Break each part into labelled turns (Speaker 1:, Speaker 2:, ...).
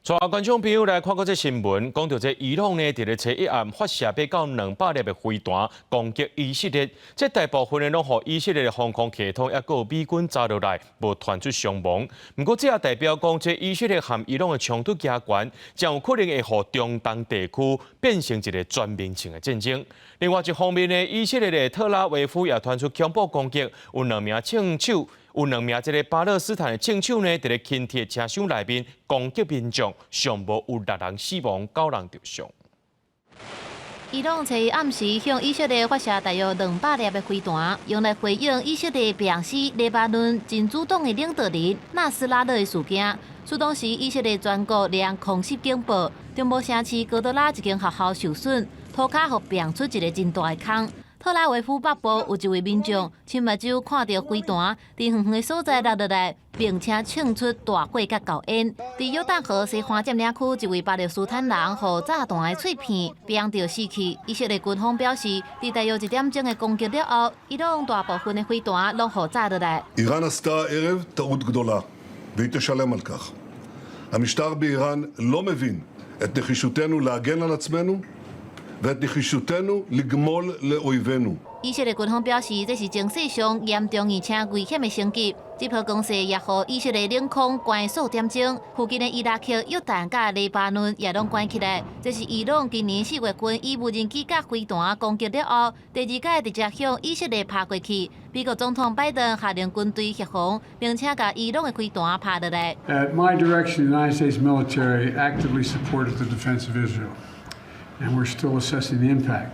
Speaker 1: 帶觀眾朋友來看過這新聞，講著這伊朗呢，佇咧初一暗發射欲到200粒的飛彈攻擊以色列，這大部分呢攏予以色列的防空系統抑閣有美軍查落來，無傳出傷亡。毋過這也代表講，這以色列和伊朗的衝突加懸，將有可能會予中東地區變成一個全面性的戰爭。另外一方面呢，以色列的特拉維夫也傳出恐怖攻擊，有兩名槍手。有兩名這个巴勒斯坦的槍手呢，佇咧輕鐵車廂內面攻擊民眾，上無有六人死亡，九人著傷。
Speaker 2: 伊朗初一暗時向以色列發射大約200粒的飛彈，用來回應以色列病死黎巴嫩真主黨的領導人納斯拉勒的事件。此同時，以色列全國連空襲警報，中部城市哥德拉一間學校受損，塗跤予拚出一个真大的空。特拉維夫北部有一位民眾，親目睭看著飛彈佇遠遠的所在落落來，並且衝出大火佮厚煙。佇約旦河西岸佔領區，一位巴勒斯坦人予炸彈的碎片拚著死去。以色列軍方表示，佇大約1點鐘的攻擊了後，伊朗大部分的飛彈攏予炸落來。
Speaker 3: איראן עשתה הערב טעות גדולה, והיא תשלם על כך. המשטר באיראן לא מבין את נחישותנו להגן על עצמנו ואת נחישותנו לגמול לאויבינו.
Speaker 2: 以色列軍方表示，這是情勢上嚴重而且危險的升級。這波攻勢也予以色列領空關數點鐘，附近的伊拉克、約旦佮黎巴嫩也攏關起來。這是伊朗今年4月份以無人機佮飛彈攻擊了後，第二擺直接向以色列拍過去。美國總統拜登下令軍隊協防，並且共伊朗的飛彈拍落來。
Speaker 4: At my direction, the United States military actively supported the defense of Israel, and we're still assessing the impact.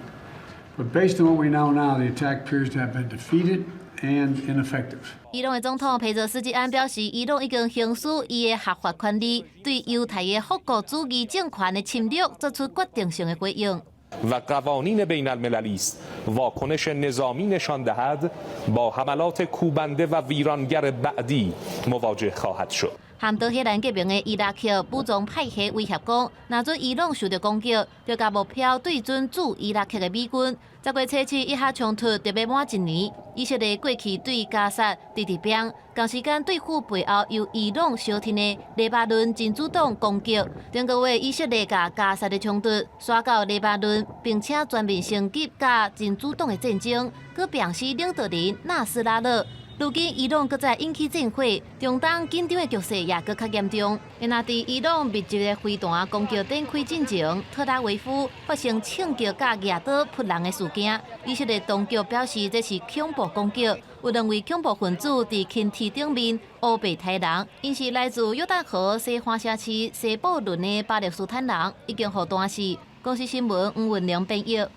Speaker 4: But based on what we know now, the attack appears to have been defeated and ineffective.
Speaker 2: 伊朗的總統佩澤斯基安表示，伊朗已經行使伊的合法權利，對猶太的復國主義政權的侵略做出決定性的回應。
Speaker 5: و قوانین بین المللی است واکنش نظامی نشان دهد با حملات کوبنده و ویرانگر بعدی مواجه خواهد شد.
Speaker 2: 和德黑蘭結盟的伊拉克武裝派系威脅講，若准伊朗受著攻擊，就共目標對準駐伊拉克的美軍。10月初七，以哈衝突就欲滿一年。以色列過去對加薩直直拚，同時間對付背後由伊朗相挺的黎巴嫩真主黨攻擊。頂個月以色列佮加薩的衝突，徙到黎巴嫩，並且全面升級佮真主黨的戰爭，閣病死領導人納斯拉勒。如今伊朗閣再引起戰火，中東緊張的局勢也閣較嚴重。若佇伊朗密集的飛彈攻擊展開進前，特拉維夫發生槍擊佮舉刀撲人的事件。以色列當局表示這是恐怖攻擊，有兩位恐怖分子佇輕鐵頂面烏白刣人，𪜶是來自約旦河西岸城市西布倫的巴勒斯坦人，已經予彈死。公視新聞黃文玲編譯。